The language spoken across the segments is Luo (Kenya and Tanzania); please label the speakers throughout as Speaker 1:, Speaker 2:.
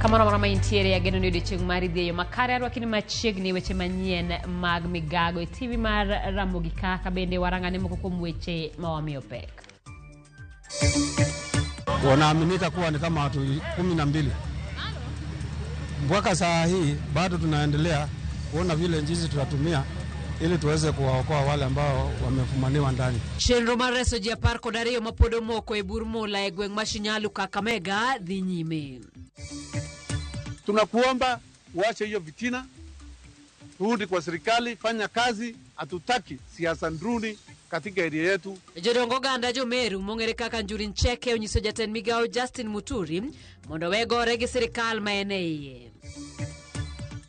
Speaker 1: Kamoro amora ma intiere, ageno ni odiochieng' mari dhi e yo makare. Arwaki ni machiegni weche manyien mag migago e TV mar Ramogi kaka bende warangane moko kuom weche ma wamiyo pek.
Speaker 2: Wanaaminika kuwa ni kama watu 12. Mpaka saa hii bado tunaendelea kuona vile jinsi tutatumia ili tuweze kuwaokoa wale ambao wamefumaniwa ndani.
Speaker 1: Chenro mar reso ji 12 mapod omoko e bur mula e gweng' ma Shinyalu Kakamega dhi nyime.
Speaker 3: Tunakuomba uache hiyo vitina, rudi kwa serikali, fanya kazi. Hatutaki siasa nduni katika area yetu.
Speaker 1: Jodong oganda Jomeru mong'ere kaka Njuri Ncheke onyiso jatend migawo Justin Muturi mondo owe gore gi sirikal ma en e iye.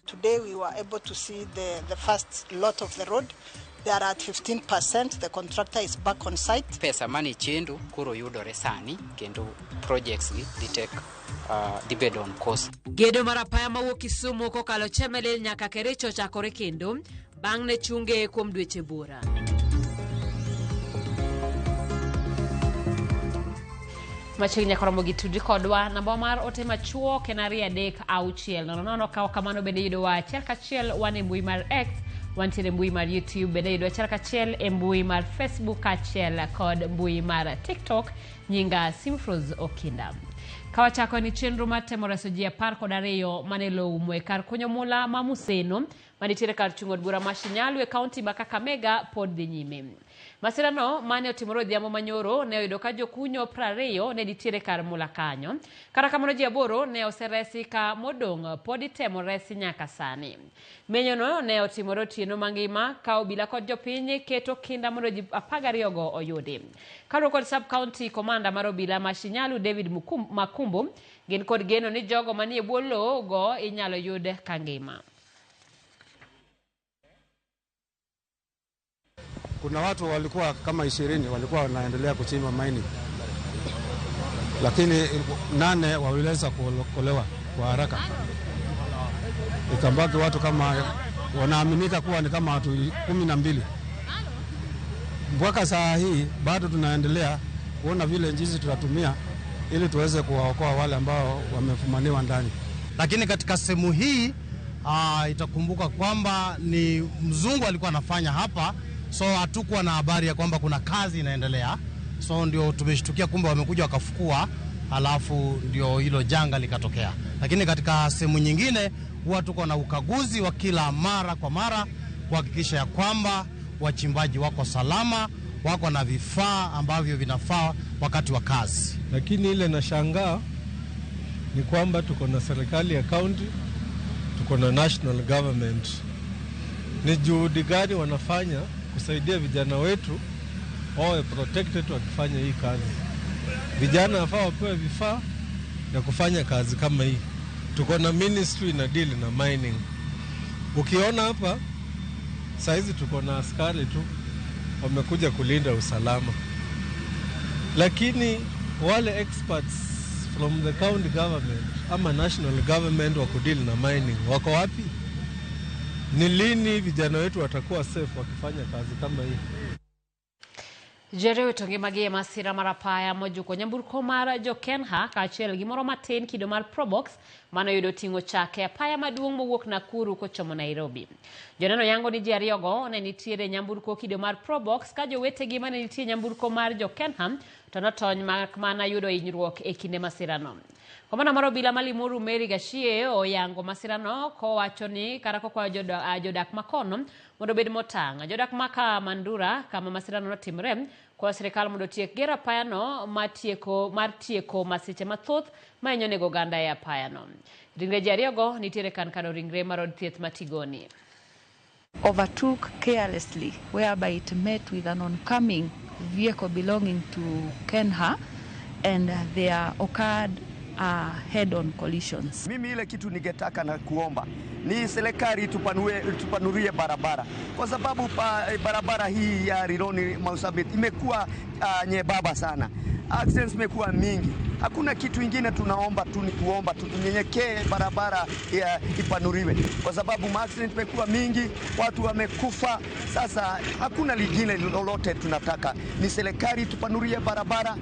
Speaker 4: Today we were able to see the first lot of the road. They are at 15%. The contractor is back on site.
Speaker 5: Pesa mane chendo koro yudore sani kendo projects gi dhi take dhi bedo on course.
Speaker 1: Gedo mar apaya mawuok Kisumu kokalo Chemelil nyaka Kericho ochakore kendo bang' ne chunge kuom dweche buora. Machiegni nyaka romo gi tudri kodwa namba mar ote machuok en 236 00. Kawo kamano bende yudowa achiel kachiel wan e mbui mar X, wantiere e mbui mar YouTube, bende yudowa achiel kachiel e mbui mar Facebook kaachiel kod mbui mar TikTok. Nyinga Simfros Okinda. Kawachako ni chenro mar temo reso ji 12 mane lowo umo e kar kunyo mula ma Museno manitiere kar chung' od bura ma Shinyalu e kaunti ma Kakamega pod dhi nyime. Masirano mane otimore odhiambo manyoro ne oyudo ka jokunyo 20 ne nitiere kar mula kanyo. Kata kamano ji 8 ne oseresi ka modong' pod itemo resi nyaka sani. Menyono ne otimore otieno mangima ka obila kod jopiny keto kinda mondo ji 12 go oyudi. Kaluwore kod sub county commander mar obila ma Shinyalu David Makumbu, gin kod geno ni jogo manie bwo lowo go inyalo yud kangima.
Speaker 2: Kuna watu walikuwa kama 20 walikuwa wanaendelea kuchimba mining, lakini 8 waliweza kuokolewa kwa haraka. Ikabaki watu kama wanaaminika kuwa ni kama watu 12. Mpaka saa hii bado tunaendelea kuona vile jinsi tutatumia ili tuweze kuwaokoa wale ambao wamefumaniwa ndani.
Speaker 6: Lakini katika sehemu hii itakumbuka kwamba ni mzungu alikuwa anafanya hapa, so hatukuwa na habari ya kwamba kuna kazi inaendelea, so ndio tumeshtukia kumbe wamekuja wakafukua, alafu ndio hilo janga likatokea. Lakini katika sehemu nyingine huwa tuko na ukaguzi wa kila mara kwa mara kuhakikisha ya kwamba wachimbaji wako salama, wako na vifaa ambavyo vinafaa wakati wa kazi.
Speaker 7: Lakini ile nashangaa ni kwamba tuko na serikali ya county, tuko na national government. Ni juhudi gani wanafanya kusaidia vijana wetu wawe protected wakifanya hii kazi? Vijana wafaa wapewe vifaa ya kufanya kazi kama hii. Tuko na ministry na deal na mining. Ukiona hapa saizi tuko na askari tu wamekuja kulinda usalama, lakini wale experts from the county government ama national government wa kudeal na mining wako wapi? Ni lini vijana wetu watakuwa safe wakifanya kazi kama hii?
Speaker 1: Jere wito ngimagi e masira mar apaya mojuko nyamburko mar jokenha kaachiel gi moro matin kido mar Probox mane oyudo ting'o chak e apaya maduong' mowuok Nakuru kochomo Nairobi. Joneno yango ni ji ariyogo ne nitiere e nyamburko kido mar Probox ka jowetegi mane nitie e nyamburko mar jokenha to notony mak mana yudo hinyruok e kinde masirano. Komanda mar obila ma Limuru Mary Gachie oyango masirano kowacho ni kata kokwayo jodak makono mondo obed motang'. Jodak ma Kamandura kama masirano notimore kwayo sirikal mondo otiek gero apayano mar tieko masiche mathoth mahinyo nego oganda e apayano. Ringre ji ariyogo nitiere kar kano ringre mar od thieth ma Tigoni.
Speaker 8: Overtook carelessly, whereby it met with an oncoming vehicle belonging to Kenha, and there occurred head-on collisions.
Speaker 9: Mimi ile kitu ningetaka na kuomba ni serikali tupanurie barabara, kwa sababu barabara hii ya Rironi Mau Summit imekuwa nyembamba sana, accidents imekuwa mingi. Hakuna kitu ingine tunaomba tu ni kuomba tu tunyenyekee, barabara ya ipanuriwe, kwa sababu accident imekuwa mingi, watu wamekufa. Sasa hakuna lingine lolote tunataka ni serikali tupanurie barabara.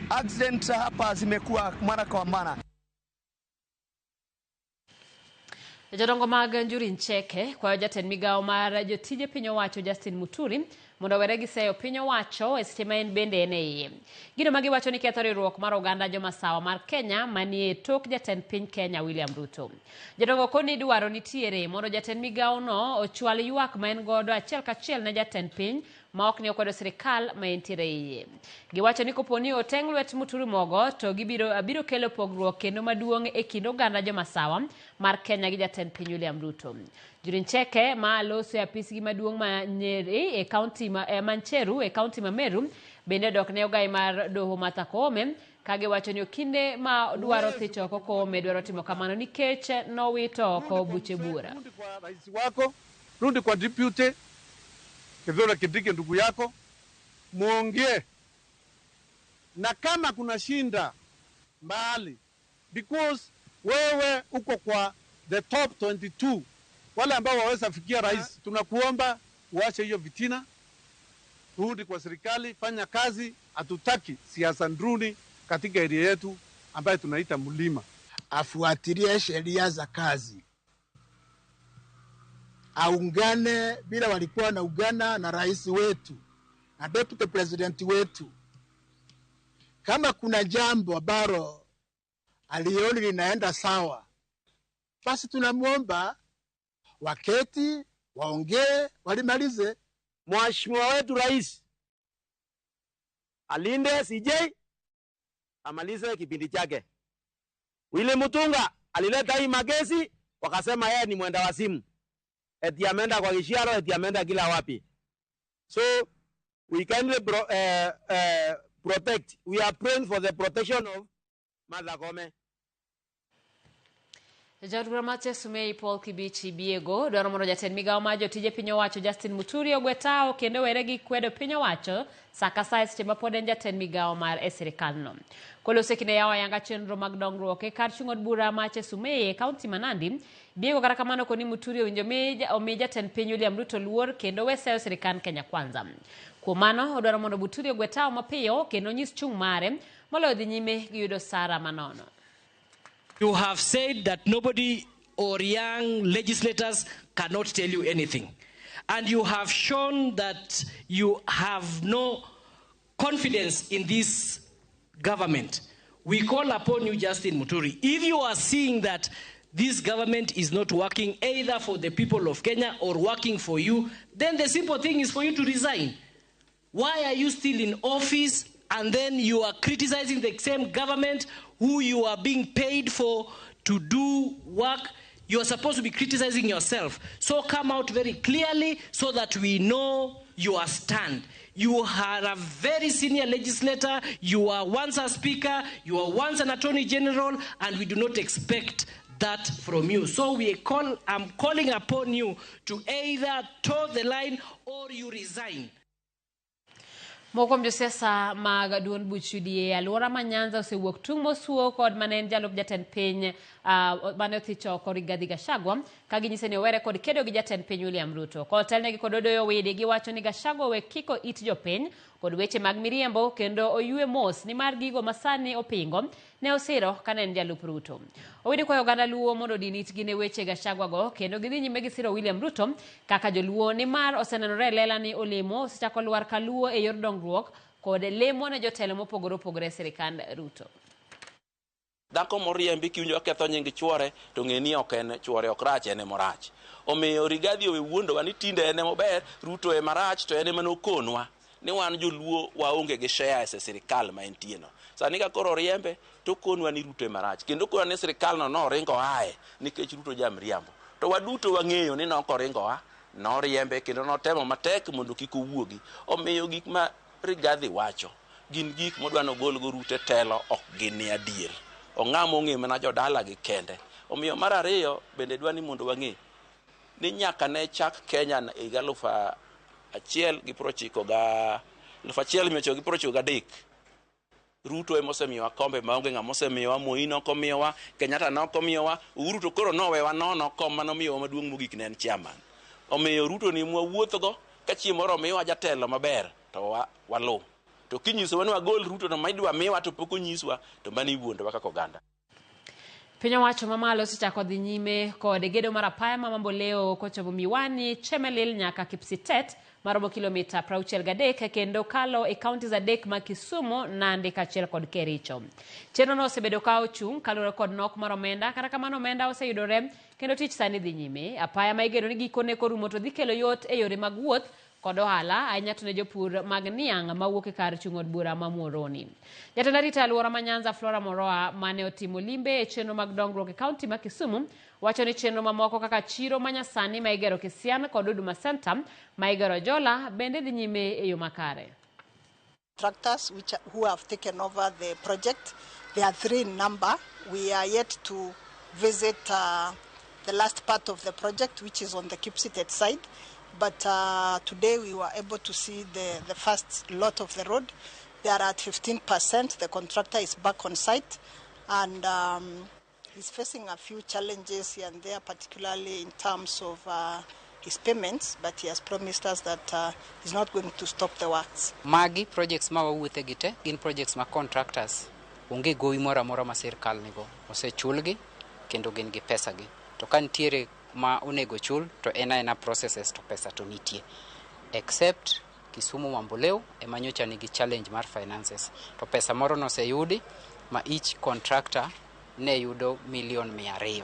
Speaker 9: Accident hapa zimekuwa mara kwa mara.
Speaker 1: Jodongo mag Njuri Ncheke kwayo jatend migawo mar jotije piny owacho Justin Muturi mondo owere gi seyo piny owacho e seche ma en bende en e iye. Gino ma giwacho ni ketho riwruok mar oganda jomasawa mar Kenya manie tok jatend piny Kenya William Ruto. Jodongo koni dwaro nitiere mondo jatend migawo no ochwal ywak ma en godo achiel kachiel ne jatend piny ma ok ni okwedo sirikal ma entiere iye. Giwacho ni kopo ni oteng' lwet Muturi mogo to gibiro biro kelo pogruok kendo maduong' e kind oganda jomasawa mar Kenya gi jatend piny William Ruto. Njuri Ncheke ma loso e apisgi maduong' ma Nyeri e kaunti ma Mancheru e kaunti ma Meru bende odok ne ogai mar doho Martha Koome ka giwacho ni okinde ma dwaro thich oko Koome dwaro timo kamano nikech nowito oko buche bura.
Speaker 3: Rudi kwa rais wako, rudi kwa deputy Kithure Kindiki, ndugu yako, muongee, na kama kuna shinda mbali, because wewe uko kwa the top 22 wale ambao waweza fikia rais. Tunakuomba uache hiyo vitina, rudi kwa serikali, fanya kazi. Hatutaki siasa ndruni katika area yetu ambayo tunaita mlima.
Speaker 10: Afuatilie sheria za kazi, aungane bila walikuwa na ugana na rais wetu na deputy president wetu. Kama kuna jambo ambalo alioni linaenda sawa, basi tunamwomba waketi waongee, walimalize.
Speaker 11: Mheshimiwa wetu rais alinde CJ amalize kipindi chake. Willy Mutunga alileta hii magesi, wakasema yeye ni mwenda wazimu, eti ameenda kwa Kishiaro, eti ameenda kila wapi. So we kindly protect. We are praying for the protection of Martha Koome.
Speaker 1: Jaod bura mar Chesumei Paul Kibichi Biego dwaro mondo jatend migawo mar jotije piny owacho Justin Muturi ogwe tao kendo were gi kwedo piny owacho sa ka sa e seche ma pod en jatend migawo mar e sirikal no. Koloso e kinde yawo ayanga chenro mag dongruok e kar chung' od bura ma Chesumei e kaunti ma Nandi, Biego kata kamano koni Muturi owinjo omi jatend piny William Ruto luor kendo we seyo sirikand Kenya Kwanza. Kuom mano, odwaro mondo Muturi ogwe tao mapiyo kendo onyis chung' mare moloyo dhi nyime gi yudo sara manono.
Speaker 12: You have said that nobody or young legislators cannot tell you anything. And you have shown that you have no confidence in this government. We call upon you, Justin Muturi. If you are seeing that this government is not working either for the people of Kenya or working for you, then the simple thing is for you to resign. Why are you still in office and then you are criticizing the same government who you are being paid for to do work? You are supposed to be criticizing yourself. So come out very clearly so that we know your stand. You are a very senior legislator. You are once a speaker. You are once an attorney general, and we do not expect that from you. So I'm calling upon you to either toe the line or you resign.
Speaker 1: Moko kuom josiasa mag duond buch UDA alwora ma Nyanza osewuok tung' mosuo kod mane en jalup jatend piny mane othich oko Rigathi Gachagua ka ginyise ni owere kod kedo gi jatend piny William Ruto. Kotelnegi kod Odoyo Owidi giwacho ni Gachagua owe kiko it jopiny kod weche mag miriambo kendo oywe mos nimar gigo masani opingo ne osiro kane en jalup Ruto. Owidi kwayo oganda Luo mondo odin itgi ne weche Gachagua go kendo gidhi nyime gi siro William Ruto kaka joluo nimar osenenore e lela ni olemo osechako lwar ka Luo e yor dongruok kod lemo ne jotelo mopogore opogore e sirikand Ruto.
Speaker 13: Dhako moriembi kiwinjo oketho nying chuore to ng'e ni ok en chuore ok rach en emorach. Omiyo Rigathi owe wuondowa ni tinde en emober, Ruto ema rach to en ema nokonwa ni wan joluo waonge gi shares e sirikal ma entie no. Sani ka koro oriembe to okonwa ni Ruto ema rach kendo okonwa ni sirikal no noringo ae nikech Ruto jamriambo. To waduto wang'eyo ni nok oringo a, noriembe kendo notemo matek mondo kik owuogi. Omiyo gik ma Rigathi wacho gin gik modwa nogol go Ruto e telo ok gin adier. Ong'ama ong'e mana jodala gi kende. Omiyo mar ariyo bende dwa ni mondo wang'e ni nyaka ne chak Kenya e higa 1993 Ruto ema osemiyowa kombe maonge ng'ama osemiyowa, Moi nok omiyowa, Kenyatta nok omiyowa, Uhuru to koro nowewa nono kom manomiyowa maduong' mogik ne en chairman. Omiyo Ruto ni mwawuothogo ka chieng' moro omiwa jatelo maber to waluw. To kinyisowa ni wagol Ruto no ma idwa miwa to pok onyiswa to mano iwuondowa kaka oganda.
Speaker 1: Piny owacho mamalo osechako dhi nyime kod gedo mar apaya ma Mamboleo kochomo Miwani, Chemelil nyaka Kipsitet maromo kilomita 63 kendo kalo e counties adek mag Kisumu, Nandi kaachiel kod Kericho. Chenrono osebedo ka ochung' kaluwore kod nok mar omenda, kata kamano omenda oseyudore kendo tich sani dhi nyime. Apaya ma igeno ni gikone korumo to dhi kelo yot e yore mag wuoth kod ohala ahinya to ne jopur mag niang' mawuok e kar chung' od bura ma Muhoroni. Jatend arita alwora ma Nyanza Flora Moroa mane otimo limbe e chenro mag dongruok e kaunti ma Kisumu wacho ni chenro mamoko kaka chiro ma nyasani ma igero Kisian kod Huduma Center ma igero Jola bende dhi nyime e yo makare.
Speaker 4: Contractors which, who have taken over the project. They are three in number. We are yet to visit the last part of the project, which is on the Kipsitet side. But today we were able to see the first lot of the road. They are at 15%. The contractor is back on site and he's facing a few challenges here and there, particularly in terms of his payments, but he has promised us that he's not going to stop the works.
Speaker 5: Magi projects ma wawuothe gi te gin projects ma contractors onge gowi moro amora ma sirkal nigo osechulgi kendo gin gi pesa gi to ka nitiere ma onego chul to en aena processes to pesa to nitie except Kisumu Mamboleo ema nyocha nigi challenge mar finances to pesa moro noseyudi ma each contractor ne yudo milion 200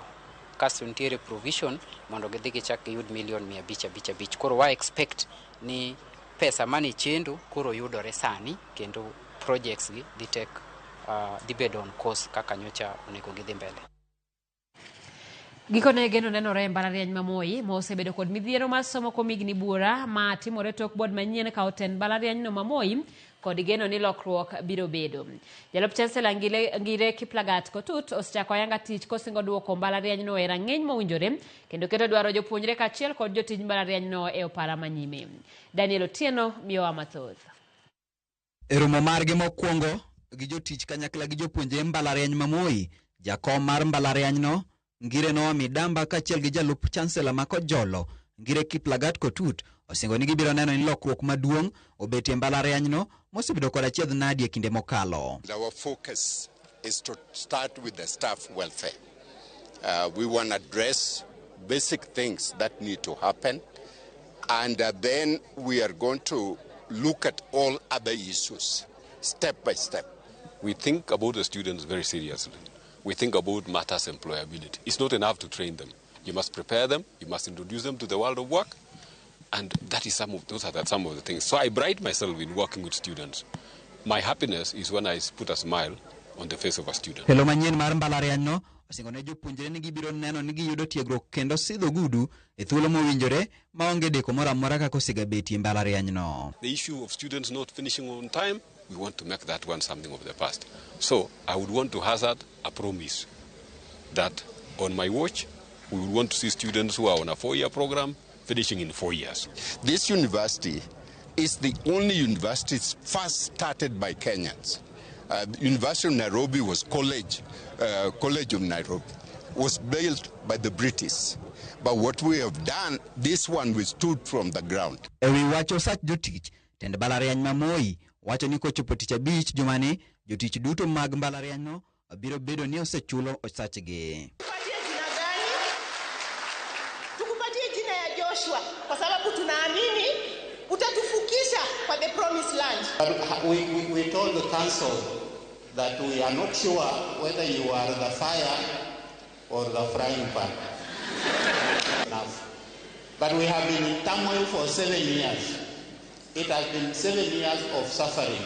Speaker 5: kasto nitiere provision mondo gidhi gichak giyud milion 550 50 koro wa expect ni pesa mane chendo koro yudore sani kendo projects gi dhi take dhi bedo on course kaka nyocha onego gidhi mbele.
Speaker 1: Gikone geno nenore e mbalariany ma Moi ma osebedo kod midhiero mar somo kuom higni buora ma timore tok bod manyien kawo tend mbalarianyno ma Moi kod geno ni lokruok biro bedo. Jalup Chancellor Ngire Kiplagat Kotut osechako ayanga tich kosingo duoko mbalarianyno e rang'iny mowinjore kendo keto dwaro jopuonjre kaachiel kod jotij mbalarianyno e opara manyime. Daniel Otieno miyowa mathoth.
Speaker 14: E romo margi mokwongo gi jotich kanyakla gi jopuonjre mbalariany ma Moi, jakom mar mbalarianyno Ngire Noah Midamba kaachiel gi jalup chancellor ma Kojolo Ngire Kiplagat Kotut osingo ni gibiro neno ni lokruok maduong' obetie mbalarianyno mosebedo kod achiedh nadi e kinde mokalo.
Speaker 15: Our focus is to start with the staff welfare. We want to address basic things that need to happen, and then we are going to look at all other issues step by step.
Speaker 16: We think about the students very seriously. We think about matters employability. It's not enough to train them. You must prepare them, you must introduce them to the world of work, and that is some of those are some of the things. So I pride myself in working with students. My happiness is when I put a smile on the face of a student.
Speaker 14: Telo manyien mar mbalarianyno osingo ne jopuonjre ni gibiro neno ni giyudo tiegruok kendo sidho gudu e thuolo mowinjore maonge deko moro amora kaka osegabetie mbalarianyno.
Speaker 16: The issue of students not finishing on time, we want to make that one something of the past. So I would want to hazard a promise that on my watch, we would want to see students who are on a 4-year program finishing in 4 years.
Speaker 15: This university is the only university first started by Kenyans. University of Nairobi was College of Nairobi, was built by the British. But what we have done, this one we stood from the ground.
Speaker 14: E wi wach osach jotich, tend mbalariany ma Moi wacho ni kochopo tich abich jumani, jotich duto mag mbalarianyno biro bedo ni osechulo osachgi.
Speaker 17: Tukupatie jina ya Joshua kwa sababu tunaamini utatufukisha kwa the promised land.
Speaker 18: But we told the council that we are not sure whether you are the fire or the frying pan. Enough. But we have been in turmoil for 7 years. It has been 7 years of suffering.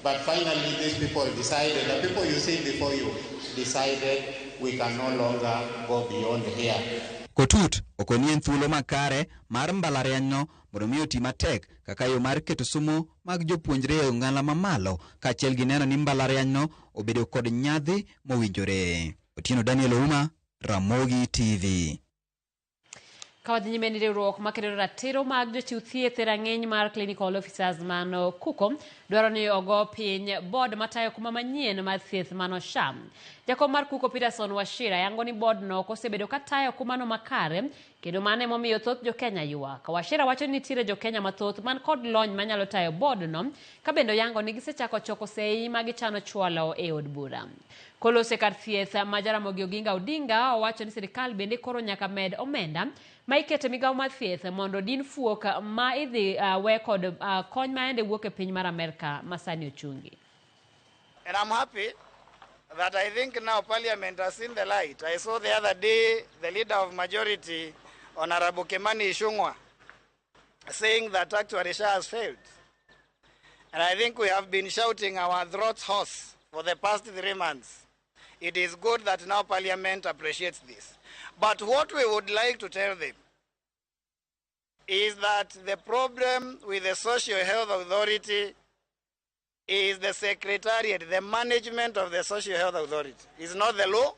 Speaker 18: But finally these people decided, the people you see before you, decided we can no longer go beyond here.
Speaker 14: Kotut okoni en thuolo makare mar mbalarianyno mondo mi oti matek kaka yo mar keto somo mag jopuonjre e ong'ala mamalo kaachiel gi neno ni mbalarianyno obedo kod nyadhi mowinjore. Otieno Daniel Ouma, Ramogi TV.
Speaker 1: Ka wadhi nyime ni riwruok makedo ratiro mag jochiw thieth e rang'iny mar clinical officers mano KUCO dwaro ni ogo piny board matayo kuma manyien mar thieth mano SHA. Jakom mar Kuko Peterson Wachira yango ni board no ok osebedo ka tayo kumano makare kendo mano emomiyo thoth jokenya ywak. Wachira wacho ni nitiere jokenya mathoth man kod lony manyalo tayo board no ka bende oyango ni gisechako choko sei ma gichano chwalo e od bura. Kolose kar thieth ma Jaramogi Oginga Odinga owacho ni sirikal bende koro nyaka med omenda ma ikete migawo mar thieth mondo din fuok ma idhi we kod kony ma ende wuok e piny mar Amerka ma sani ochungi.
Speaker 19: And I'm happy that I think now Parliament has seen the light. I saw the other day the leader of majority, Honorable Kimani Ichung'wah, saying that actually SHA has failed. And I think we have been shouting our throats hoarse for the past 3 months. It is good that now Parliament appreciates this. But what we would like to tell them is that the problem with the Social Health Authority is the secretariat, the management of the Social Health Authority. It's not the law,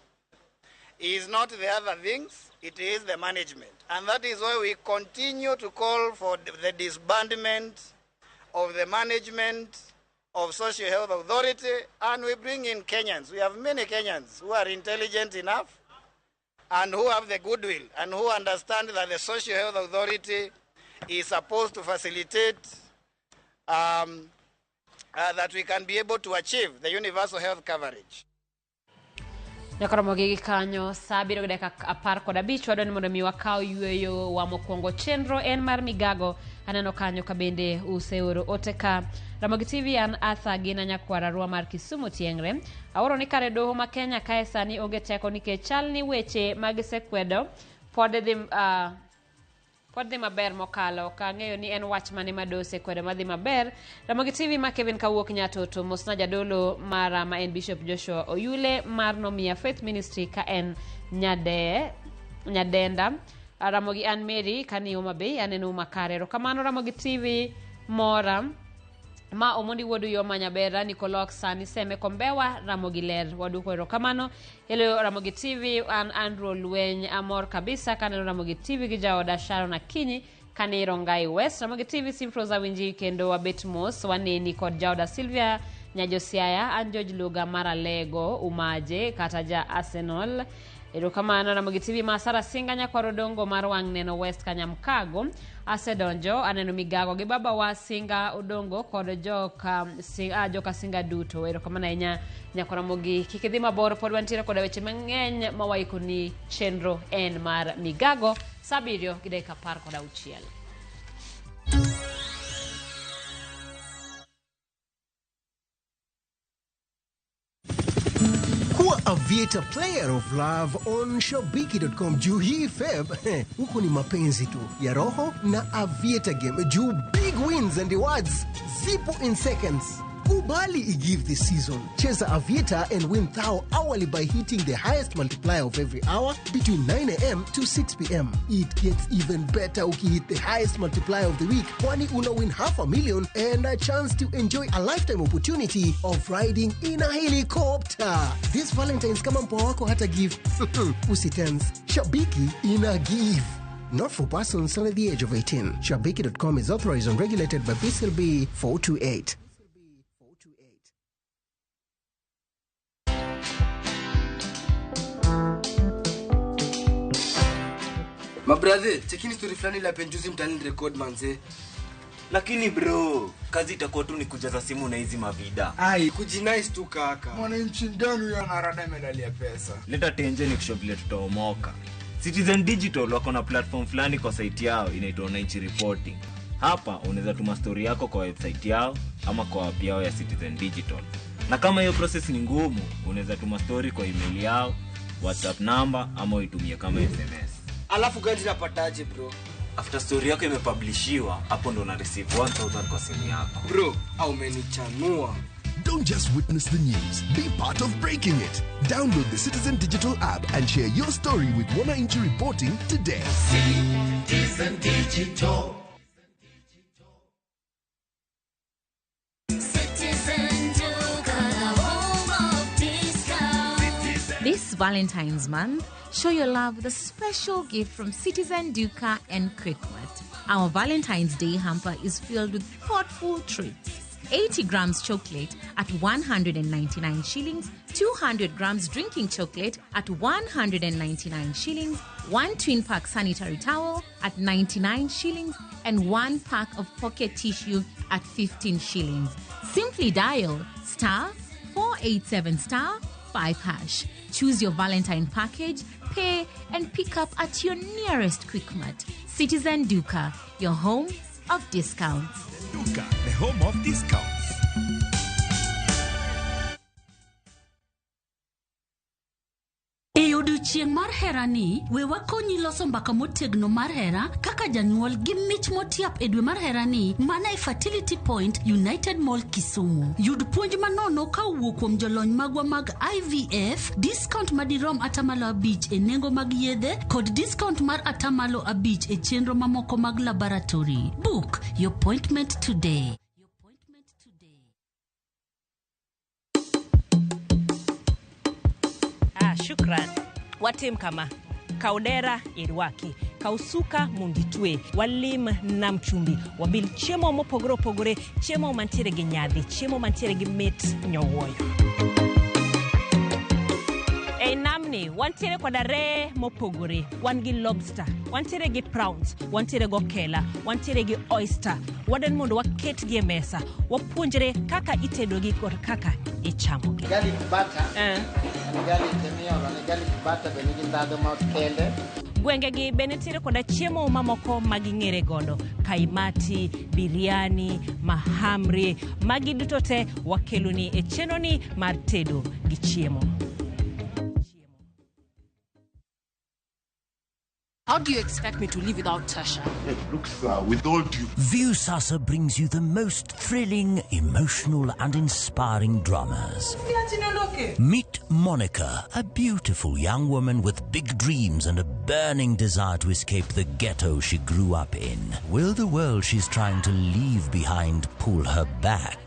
Speaker 19: it's not the other things, it is the management. And that is why we continue to call for the disbandment of the management of Social Health Authority, and we bring in Kenyans. We have many Kenyans who are intelligent enough and who have the goodwill and who understand that the Social Health Authority is supposed to facilitate that we can be able to achieve the universal health coverage.
Speaker 1: Nyakoromogi gi kanyo sa abiriyo gi dakika 15 wadwa ni mondo mi wakaw yueyo wa mokwongo. Chenro en mar migago aneno kanyo ka bende useoro ote ka Ramogi TV. An Arthur Gina nyakwara Arua mar Kisumu Tieng're. Aoro ni kare doho ma Kenya kae sani onge teko nikech chal ni weche magisekwedo pod dhi maber mokalo. Ok ang'eyo ni en wach mane ma doho osekwedo madhi maber. Ramogi TV ma Kevin kawuok Nyatoto mosna jadolo mara ma en Bishop Joshua Oyule mar Nomia Faith Ministry ka en Nyadenda. Ramogi Ann Mary kani Homa Bay aneno makare. Erokamano Ramogi TV mora ma Omondi wuod Uyoma Nyabera Nikolok sani Seme Kombewa Ramogi ler waduoko erokamano. Hello Ramogi TV an Andrew Lweny amor kabisa kaneno Ramogi TV gi jaoda Sharon Akinyi kani Rongai West. Ramogi TV Simfroza winji kendo wabet mos waneni kod jaoda Sylvia Nyajosiaya an George Luga Maralego Umaje kata ja Arsenal. Erokamano Ramogi TV ma Sara Singa nyakwar Odongo mar wang' neno West Kanyamkago asedonjo aneno migago gi baba wa Singa Odongo kod joka Singa duto. Erokamano ahinya nyakwar Ramogi. Kik idhi mabor pod wantiere koda weche mang'eny ma waikoni. Chenro en mar migago sa 7:16.
Speaker 20: Kuwa Aviator player of love on Shabiki.com juu hii Feb huku ni mapenzi tu ya roho na Aviator game juu big wins and rewards zipo in seconds. Kubali igive this season. Cheza Aviator and win thou hourly by hitting the highest multiplier of every hour between 9 a.m. to 6 p.m. It gets even better uki hit the highest multiplier of the week, kwani una win 500,000 and a chance to enjoy a lifetime opportunity of riding in a helicopter. This Valentine's kama mpoa wako hata give. Usitense. Shabiki ina give. Not for persons under the age of 18. Shabiki.com is authorized and regulated by PCLB 428.
Speaker 21: Mabrother, chekini story fulani la penjuzi mtani record manze.
Speaker 22: Lakini bro, kazi itakuwa tu ni kujaza simu na hizi mavida.
Speaker 21: Ai, kujinice tu kaka.
Speaker 23: Mwananchi ndani huyo anarada medali ya pesa.
Speaker 22: Leta tenje ni kusho vile tutaomoka. Citizen Digital wako na platform fulani kwa site yao inaitwa Wananchi Reporting. Hapa unaweza tuma story yako kwa website yao ama kwa app yao ya Citizen Digital. Na kama hiyo process ni ngumu, unaweza tuma story kwa email yao, WhatsApp number ama uitumie kama SMS.
Speaker 21: Alafu gani napataje bro?
Speaker 22: After story yako imepublishiwa, hapo ndo una receive 1000 kwa simu yako.
Speaker 21: Bro, au umenichanua.
Speaker 24: Don't just witness the news, be part of breaking it. Download the Citizen Digital app and share your story with Wananchi Reporting today.
Speaker 25: Citizen Digital.
Speaker 26: Citizen Duka, the home of discount.
Speaker 27: This Valentine's month, show your love with a special gift from Citizen Duka and Quickmart. Our Valentine's Day hamper is filled with thoughtful treats. 80 grams chocolate at 199 shillings 200 grams drinking chocolate at 199 shillings, 1 twin pack sanitary towel at 99 shillings, and 1 pack of pocket tissue at 15 shillings. Simply dial star 487 star 5 hash. Choose your Valentine package, pay, and pick up at your nearest Quickmart. Citizen Duka, your home of discounts.
Speaker 25: Duka, the home of discounts.
Speaker 2: E odiochieng' mar herani, we wakonyi loso mbaka motegno mar hera kaka janyuol gi mich motiap e dwe mar herani mana e Fertility Point United Mall Kisumu. Yud puonj manono ka owuok kuom jolony magwa mag IVF, discount madirom 5% e nengo mag yedhe kod discount mar 5% e chenro mamoko mag laboratory. Book your appointment today.
Speaker 3: Shukran. Watim kama. Kaw dera irwaki, kaw suka mondo itwe, walim nam chumbi, wabil chiemo mopogore opogore, chiemo mantiere gi nyadhi, chiemo mantiere gi mit nyowuoyo. Ei namni wantiere koda reye mopogore, wan gi lobster, wantiere gi prawns, wantiere gi okela, wantiere gi oyster. Wadwaro mondo waketgi e mesa, wapuonjre kaka itedogi kod kaka ichamogi.
Speaker 6: Garlic butter. Garlic miolo ne garlic butter be nigi ndhadhu ma kende.
Speaker 3: Gwengegi be nitiere koda chiemo mamoko ma ging'ere godo, kaimati, biryani, mahamri, magi duto te wakeloni e chenroni mar tedo gi chiemo.
Speaker 7: How do you expect me to live without Tasha?
Speaker 8: Look, sir, with all due...
Speaker 9: Viusasa brings you the most thrilling, emotional and inspiring dramas. Meet Monica, a beautiful young woman with big dreams and a burning desire to escape the ghetto she grew up in. Will the world she's trying to leave behind pull her back?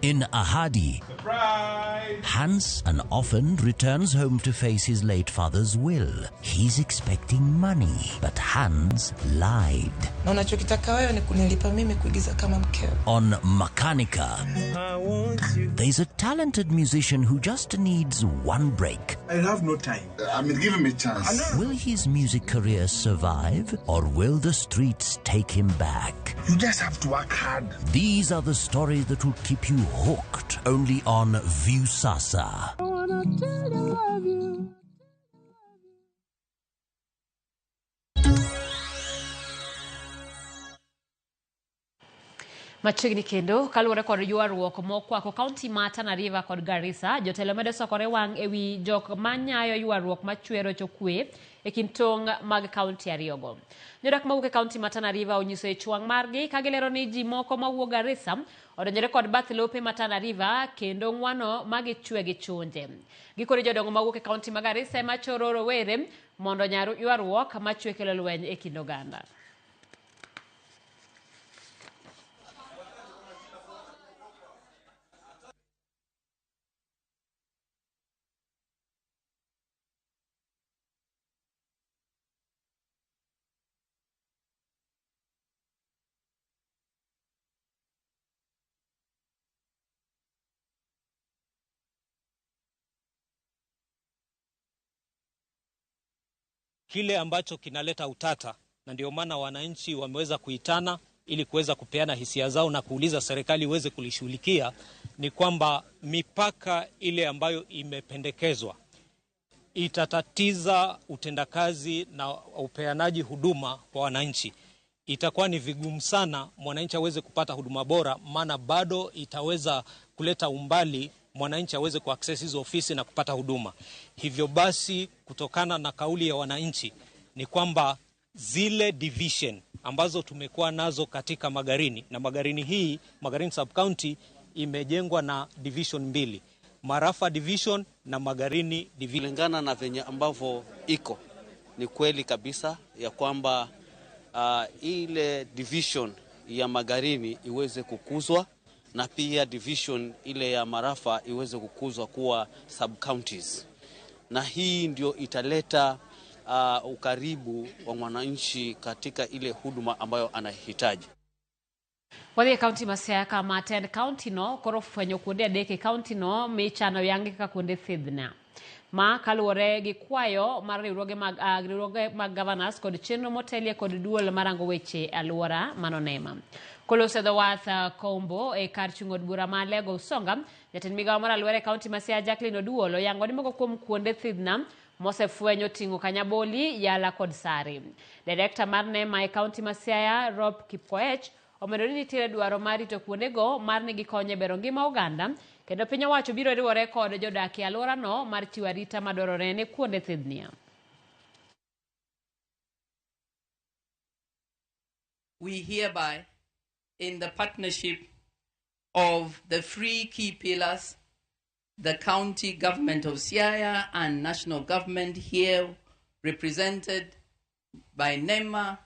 Speaker 9: In Ahadi,
Speaker 23: Surprise!
Speaker 9: Hans, an orphan, returns home to face his late father's will. He's expecting money, but Hans lied.
Speaker 10: Na unachokitaka wewe ni kunilipa mimi kuigiza kama mkeo.
Speaker 9: On Makanika, there's a talented musician who just needs one break.
Speaker 23: I have no time. I mean, give him a chance.
Speaker 9: Will his music career survive, or will the streets take him back?
Speaker 23: You just have to work hard.
Speaker 9: These are the stories that will keep you hooked only on Viusasa.
Speaker 10: I wanna tell you I love you.
Speaker 1: Machiegni kendo kaluwore kod ywaruok mokwako kaunti ma Tana River kod Garissa, jotelo medo sokore wang' ewi jok manyayo ywaruok machwero chokwe e kind tong' mag kaunti ariyogo. Jodak mawuok e kaunti ma Tana River onyiso ich wang' margi ka gilero ni ji moko mawuok Garissa odonjore kod bath lope ma Tana River kendo ng'wano ma gichwe gi chunje. Gikone jodongo mawuok e kaunti ma Garissa ema choro rowere mondo onyar ywaruok machwe kelo lweny e kind oganda.
Speaker 28: Kile ambacho kinaleta utata, na ndio maana wananchi wameweza kuitana ili kuweza kupeana hisia zao na kuuliza serikali iweze kulishughulikia, ni kwamba mipaka ile ambayo imependekezwa itatatiza utendakazi na upeanaji huduma kwa wananchi. Itakuwa ni vigumu sana mwananchi aweze kupata huduma bora, maana bado itaweza kuleta umbali mwananchi aweze kuaccess hizo ofisi na kupata huduma. Hivyo basi, kutokana na kauli ya wananchi ni kwamba zile division ambazo tumekuwa nazo katika Magarini, na Magarini hii, Magarini Sub County imejengwa na division mbili, Marafa division na Magarini division.
Speaker 29: Kulingana na venye ambavyo iko, ni kweli kabisa ya kwamba ile division ya Magarini iweze kukuzwa na pia division ile ya Marafa iweze kukuzwa kuwa sub counties. Na hii ndio italeta ukaribu wa mwananchi katika ile huduma ambayo anahitaji.
Speaker 1: Wadhi e kaunti ma Siaya kama tend kaunti no koro ofwenyo kuonde adek e kaunti no michano yangi kaka kuonde thidhna. Ma kaluwore gi kwayo mar riwruoge mag governors kod chenro motelie kod duol marango weche alwora manonema. Koloso e dho wath Kombo e kar chung' od bura ma Alego Usonga, jatend migawo mar alwora e kaunti ma Siaya Jacqueline Oduol oyango ni moko kuom kuonde thidhna mosefwenyo ting'o Kanyaboli, Yala kod Sare. Direkta mar NEMA e kaunti ma Siaya Rob Kipkoech omedo ni nitiere dwaro mar rito kuondego mar ni gikonyo e bero ngima oganda kendo piny owacho biro riwore kod jodak e alworano mar chiwo arita madwarore ne kuonde thidhnia.
Speaker 4: We hereby, in the partnership of the three key pillars, the county government of Siaya and national government here represented by NEMA,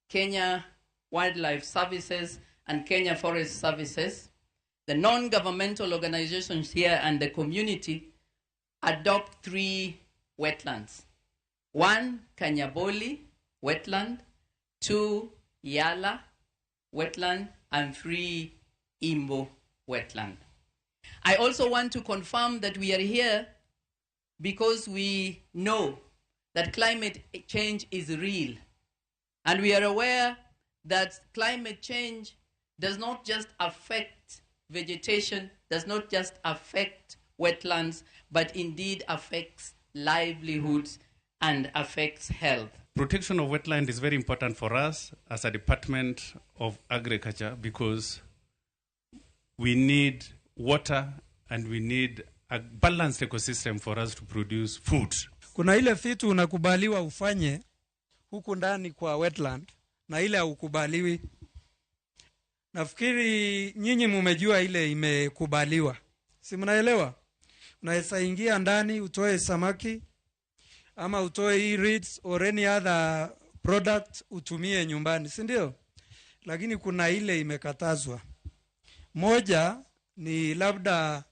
Speaker 4: Kenya Wildlife Services and Kenya Forest Services, the non-governmental organizations here and the community adopt three wetlands. 1, Kanyaboli wetland, 2, Yala wetland, and 3, Imbo wetland. I also want to confirm that we are here because we know that climate change is real. And we are aware that climate change does not just affect vegetation, does not just affect wetlands, but indeed affects livelihoods and affects health.
Speaker 5: Protection of wetland is very important for us as a Department of Agriculture because we need water and we need a balanced ecosystem for us to produce food.
Speaker 11: Kuna ile vitu unakubaliwa ufanye huku ndani kwa wetland na ile haukubaliwi. Nafikiri nyinyi mumejua ile imekubaliwa. Si mnaelewa? Unaweza ingia ndani utoe samaki ama utoe reeds or any other product utumie nyumbani, si ndio? Lakini kuna ile imekatazwa. Moja ni labda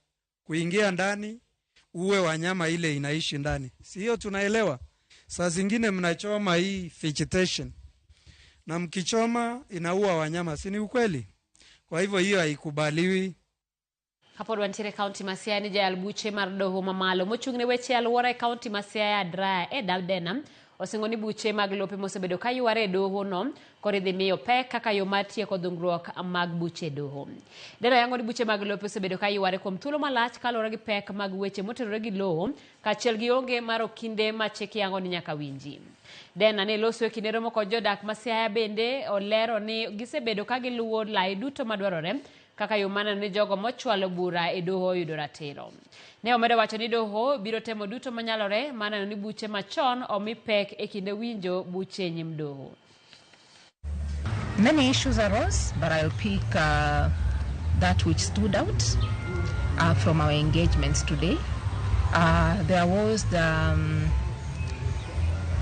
Speaker 11: kuingia ndani uwe wanyama ile inaishi ndani. Si hiyo tunaelewa? Saa zingine mnachoma hii vegetation. Na mkichoma inaua wanyama, si ni ukweli? Kwa hivyo hiyo haikubaliwi.
Speaker 1: Kapod wantiere kaunti ma Siaya ni jayal buche mar doho mamalo mochung' ne weche alwora e kaunti ma Siaya Adraya Edward Dena osingo ni buche mag lope mosebedo ka yware e doho no koro idhi miyo pek kaka yo mar tieko dhungruok mag buche doho. Dena yango ni buche mag lope osebedo ka yware kuom thuolo malach kaluwore gi pek mag weche motenore gi lowo kaachiel gi onge mar okinde ma chik yango ni nyaka winji. Dena ne loso e kinde romo kod jodak ma Siaya bende olero ni gisebedo ka giluwo lai duto madwarore kaka yo mana ne jogo mochwalo bura e doho yudo ratiro. Ne omedo wacho ni doho biro temo duto manyalore mana ni buche machon omi pek e kinde winjo buche nyim doho.
Speaker 12: Many issues arose, but I'll pick that which stood out from our engagements today. There was the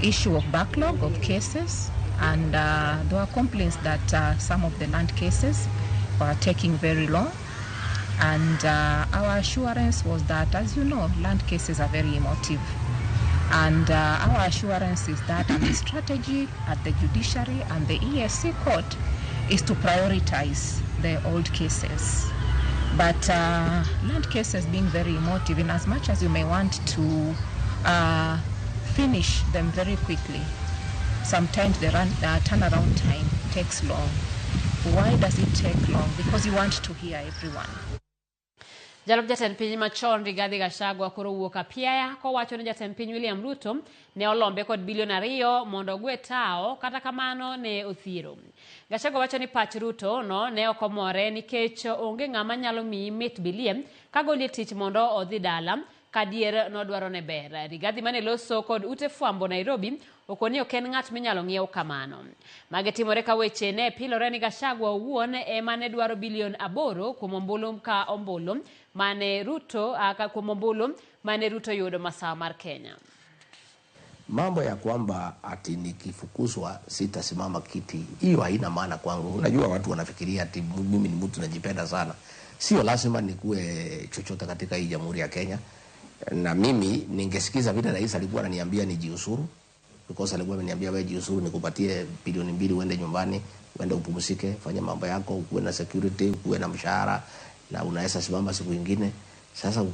Speaker 12: issue of backlog of cases, and there were complaints that some of the land cases were taking very long, and our assurance was that, as you know, land cases are very emotive, and our assurance is that and the strategy at the judiciary and the ESC court is to prioritize the old cases. But land cases being very emotive, in as much as you may want to finish them very quickly, sometimes the turnaround time takes long. Why does it take long? Because you want to hear everyone.
Speaker 1: Jalup jatend piny machon Rigathi Gachagua koro owuok apiaya kowacho ni jatend piny William Ruto ne olombe kod bilion 2 mondo ogwe tao, kata kamano ne othiero. Gachagua wacho ni pach Ruto no ne ok omore nikech onge ng'ama nyalo miyi mit bilie kagolie tich mondo odhi dala kadier nodwaro ne ber. Rigathi mane loso kod ute fwambo Nairobi okoni ok en ng'at minyalo ng'iew kamano. Mage timore ka weche ne pilore ni Gachagua owuon ema ne dwaro bilion 8 kuom ombulu ka ombulu mane Ruto kuom ombulu mane Ruto yudo masawa mar Kenya.
Speaker 13: Mambo ya kwamba ati nikifukuzwa sitasimama kiti, hiyo haina maana kwangu. Unajua watu wanafikiria ati mimi ni mtu najipenda sana. Sio lazima nikuwe chochote katika hii Jamhuri ya Kenya. Na mimi ningesikiza vile rais alikuwa ananiambia nijiusuru, because alikuwa ameniambia wewe jiusuru nikupatie bilioni 2 uende nyumbani. Uende upumzike, fanya mambo yako, ukuwe na security, ukuwe na mshahara na unaweza simama siku ingine. Sasa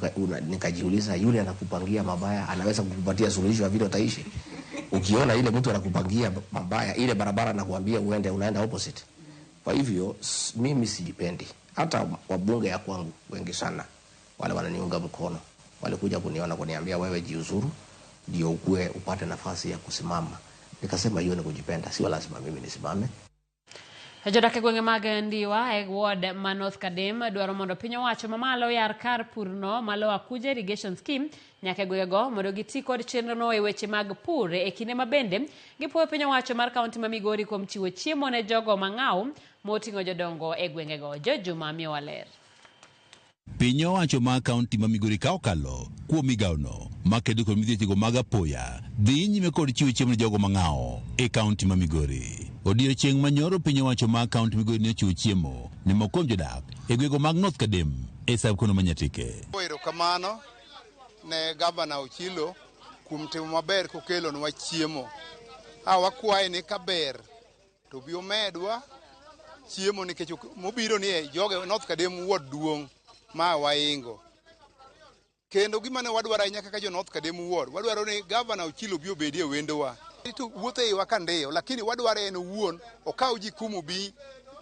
Speaker 13: nikajiuliza, yule anakupangia mabaya anaweza kukupatia suluhisho ya vile utaishi? Ukiona ile mtu anakupangia mabaya, ile barabara anakuambia uende, unaenda opposite. Kwa hivyo mimi sijipendi. Hata wabunge ya kwangu wengi sana wale wananiunga mkono walikuja kuniona kuniambia, wewe jiuzuru ndio ukue upate nafasi ya kusimama. Nikasema hiyo ni kujipenda, sio lazima mimi nisimame.
Speaker 1: Jodak e gwenge mag Ndiwa e ward ma North Kadem dwaro mondo piny owacho mamalo yar kar purno ma Lower Kuja Irrigation Scheme nyaka e gwengego mondo giti kod chenrono e weche mag pur e kinde ma bende gipuoyo piny owacho mar kaunti ma Migori kuom chiwo chiemo ne jogo mang'aw moting'o jodongo e gwengego. Jojuma miyowa ler.
Speaker 14: Piny owacho mar kaunti ma Migori ka okalo kuom migawono makedo kod midhiechego mag apoya dhi nyime kod chiwo chiemo ne jogo mang'aw e kaunti ma Migori. Odiechieng' manyoro piny owacho mar kaunti Migori ne ochiwo chiemo ne moko kuom jodak e gwenge mag North Kadem e sub-kono ma Nyatike.
Speaker 15: Erokamano ne gavana Ochilo kuom timo maber kokelonwa chiemo. Wakwaye ni kaber to bi omedwa chiemo nikech mobiro ni e joge North Kadem ward duong' ma waingo. Kendo gima ne wadwaro ahinya kaka jo North Kadem ward, wadwaro ni gavana Ochilo bi obedie wendowa. To wuotho eiwa ka ndiyo, lakini wadwaro en owuon okaw ji kuma obi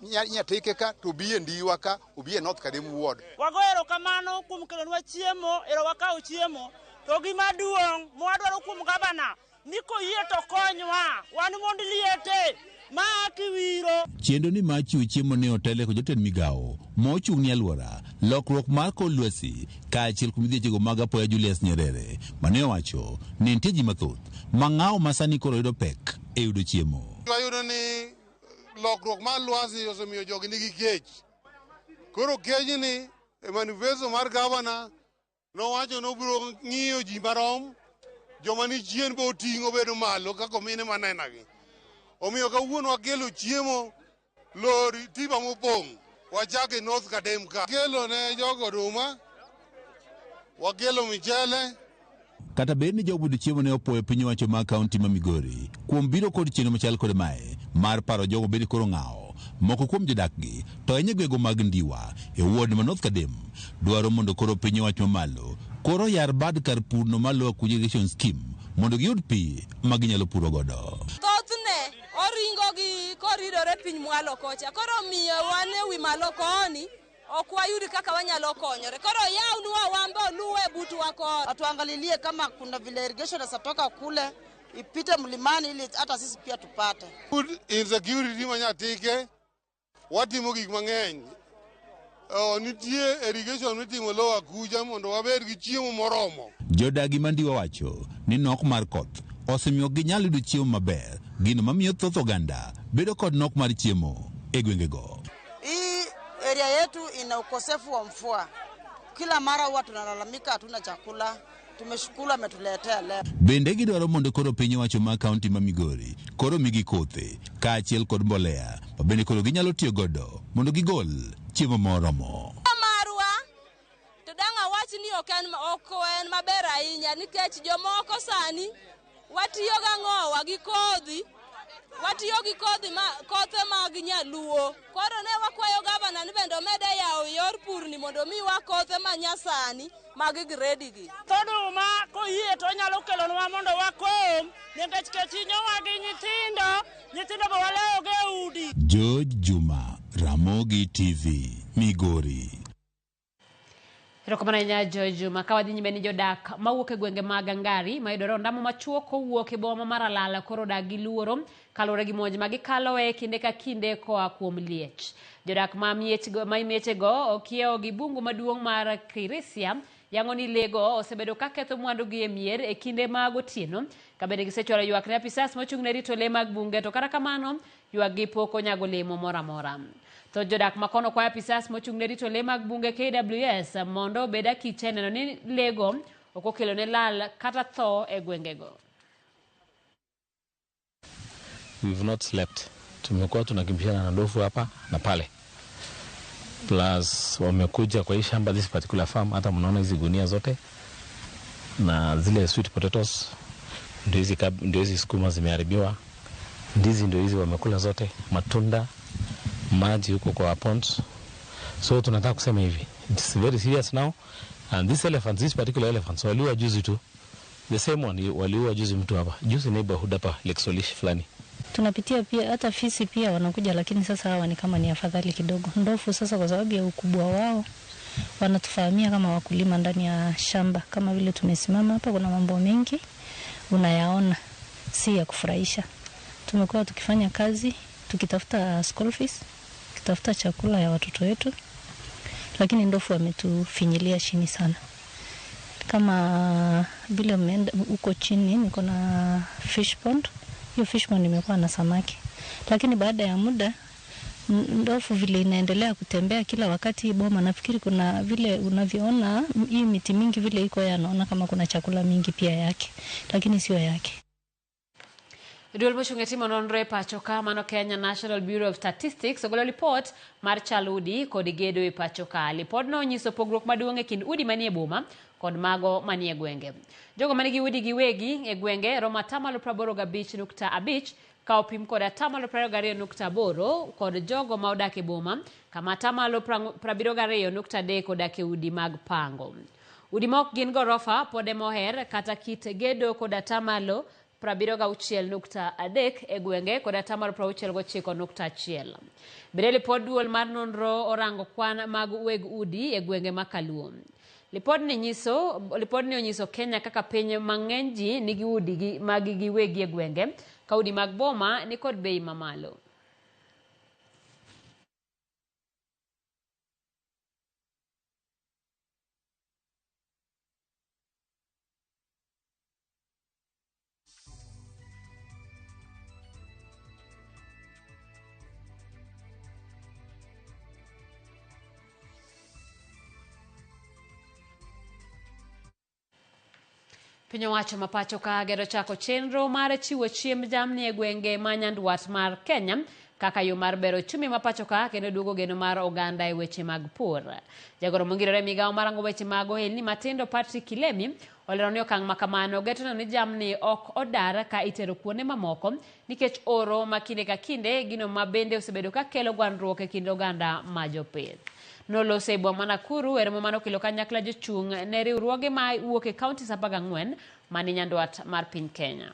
Speaker 15: Nyatike ka to obi e Ndiwa ka obi e North Kadem ward.
Speaker 16: Wago erokamano kuom kelonwa chiemo, ero wakaw chiemo. To gima duong' mwadwaro kuom gavana ni koyie to konywa, wan mond liete ma kiwiro.
Speaker 14: Chenro ni mar chiwo chiemo ne otele kod jatend migawo mochung' ne alwora, lokruok mar kor lwasi kaachiel kuom midhiechego mag apoya Julius Nyerere mane owacho ni nitie ji mathoth mang'aw ma sani koro yudo pek e yudo chiemo.
Speaker 17: Wayudo ni lokruok mar lwasi osemiyo jogi nigi kech. Koro kechni e manifesto mar gavana nowacho nobiro ng'iyo ji marom, joma ni chien be oting'o bedo malo kaka mine manenagi. Omiyo kawuono wakelo chiemo lori tiba mopong' wachake North Kadem ka. Wakelo ne jogo oduma, wakelo michele.
Speaker 14: Kata bed ni jogo yudo chiemo ne opuoyo piny owacho mar kaunti ma Migori kuom biro kod chenro machal kod mae mar paro jogo bed koro ng'awo. Moko kuom jodakgi to ahinya gwenge mag Ndiwa e ward ma North Kadem dwaro mondo koro piny owacho mamalo koro yar bad kar purno mar Lower Kuja Irrigation Scheme mondo giyud pi ma ginyalo puro godo.
Speaker 18: Thothne oringo gi koridore piny mwalo kocha, koro miyo wan e wi malo koni ok wayud kaka wanyalo konyore. Koro yawnwa wambe oluwe butwa koni.
Speaker 6: Atuangalilie kama kuna vile irrigation inatoka kule ipite mlimani ili hata sisi pia tupate.
Speaker 17: Food insecurity ma Nyatike watimo gik mang'eny. Nitie irrigation mitimo Lower Kuja mondo wabed gi chiemo moromo.
Speaker 14: Jodagi ma Ndiwa wacho ni nok mar koth osemiyo ginyal yudo chiemo maber, gino mamiyo thoth oganda bedo kod nok mar chiemo e gwengego.
Speaker 6: Hii area yetu ina ukosefu wa mvua. Kila mara huwa tunalalamika hatuna chakula. Tumeshukuru ametuletea leo.
Speaker 14: Bende gidwaro mondo koro piny owacho mar kaunti ma Migori koro migi kothe kaachiel kod mbolea ma bende koro ginyalo tiyo godo mondo gigol chiemo moromo.
Speaker 18: Marwa to dang' awach ni ok en maber ahinya nikech jomoko sani watiyo gang'owa gi kodhi, watiyo gi kodhi ma kothe mag nyaluo. Koro ne wakwayo gavana ni bende omede yawo yor purni mondo omiwa kothe ma nyasani mag gredi gi.
Speaker 16: Oduma koyie to onyalo kelonwa mondo wakom nikech kech hinyowa gi nyithindo be walewogo e udi.
Speaker 14: George Juma, Ramogi TV, Migori.
Speaker 1: Erokamano ahinya Joy Juma. Ka wadhi nyime ni jodak mawuok e gwenge mag Angari mayudore ondamo machuok kowuok e boma mar Alala koro dak gi luoro kaluwore gi monj ma gikaloe kinde ka kinde koa kuom liech. Jodak ma miechego okiewo gi bungu maduong' mar Kirisia yango ni lego osebedo ka ketho mwandugi e mier e kinde mag otieno ka bende gisechwalo ywak ne apisas mochung' ne rito le mag bunge to kata kamano ywakgi pok onyago lemo moro amora. Thoth jodak makono kwayo apisas mochung' ne rito le mag bunge KWS mondo obed akicha e neno ni lego ok okelo ne lal kata tho e gwengego.
Speaker 19: We've not slept. Tumekuwa tunakimbishana na ndovu hapa na pale. Plus wamekuja kwa hii shamba, this particular farm, hata mnaona hizi gunia zote na zile sweet potatoes ndio hizi sukuma zimeharibiwa, ndizi ndio hizi wamekula zote, matunda. maji huko kwa ponds. So tunataka kusema hivi, it's very serious now and these elephants, these particular elephants waliua juzi tu, the same one waliua juzi mtu hapa juzi neighborhood hapa Lake Solish fulani.
Speaker 2: Tunapitia pia hata fisi pia wanakuja, lakini sasa hawa ni kama ni afadhali kidogo. Ndofu sasa, kwa sababu ya ukubwa wao, wanatufahamia kama wakulima ndani ya shamba. Kama vile tumesimama hapa, kuna mambo mengi unayaona si ya kufurahisha. Tumekuwa tukifanya kazi tukitafuta school fees, tukitafuta chakula ya watoto wetu, lakini ndofu wametufinyilia chini sana. Kama vile umeenda huko chini, niko na fish pond. Hiyo fish pond imekuwa na samaki, lakini baada ya muda ndofu vile inaendelea kutembea kila wakati boma, nafikiri kuna vile unavyoona hii miti mingi vile iko, yanaona kama kuna chakula mingi pia yake, lakini sio yake.
Speaker 1: Duol mochung' e timo nonro e pacho ka mano Kenya National Bureau of Statistics ogolo lipot mar chal udi kod gedo e pacho ka. Lipodno onyiso pogruok maduong' e kind udi manie boma kod mago manie gwenge. Jogo manigi udi giwegi e gwenge romo 85.5% ka opim kod 22.8% kod jogo ma odak e boma kama 72.3% odak e udi mag pango. Udi ma ok gin gorofa pod ema oher kata kit gedo kod 76.3% e gwenge kod 69.1. Bende lipod duol mar nonro orango kwan mag weg udi e gwenge ma Kaluo. Lipodni onyiso Kenya kaka piny mang'eny ji nigi udi mag giwegi e gwenge ka udi mag boma ni kod bei mamalo. Piny owacho ma pacho ka gero chako chenro mar chiwo chiemb jamni e gwenge ma nyandwat mar Kenya kaka yo mar bero ochumi ma pacho ka kendo duogo geno mar oganda e weche mag pur. Jagoro mongirore migawo mar rango weche mag ohelni matindo Patrick Kilemi olero ni okang' makamano geto neno ni jamni ok odar ka itero kuonde mamoko nikech oro ma kinde ka kinde gino ma bende osebedo ka kelo gwandruok e kind oganda ma jopith. Noloso e boma ma Nakuru e romo manokelo kanyakla jochung' ne riwruoge ma wuok e counties 14 mani nyandwat mar piny Kenya.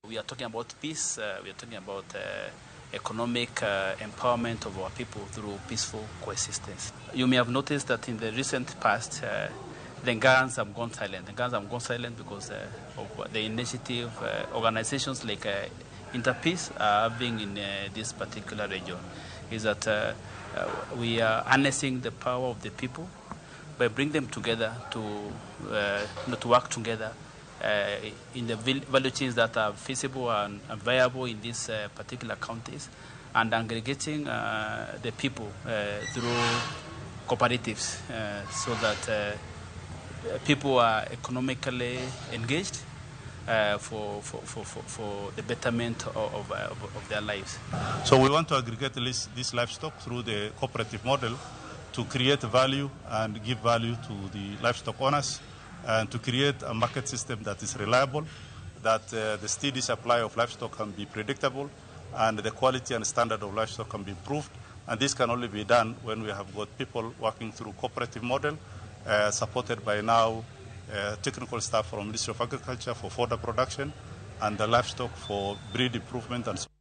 Speaker 3: We are talking about peace, we are talking about economic empowerment of our people through peaceful coexistence. You may have noticed that in the recent past, the guns have gone silent. The guns have gone silent because of the initiative organizations like Interpeace are having in this particular region. Is that we are harnessing the power of the people by bringing them together to work together in the value chains that are feasible and viable in these particular counties, and aggregating the people through cooperatives so that people are economically engaged for the betterment of their lives.
Speaker 20: So we want to aggregate this livestock through the cooperative model to create value and give value to the livestock owners, and to create a market system that is reliable, that the steady supply of livestock can be predictable, and the quality and standard of livestock can be improved. And this can only be done when we have got people working through cooperative model, supported by now technical staff from Ministry of Agriculture for fodder production and the livestock for breed improvement and so on.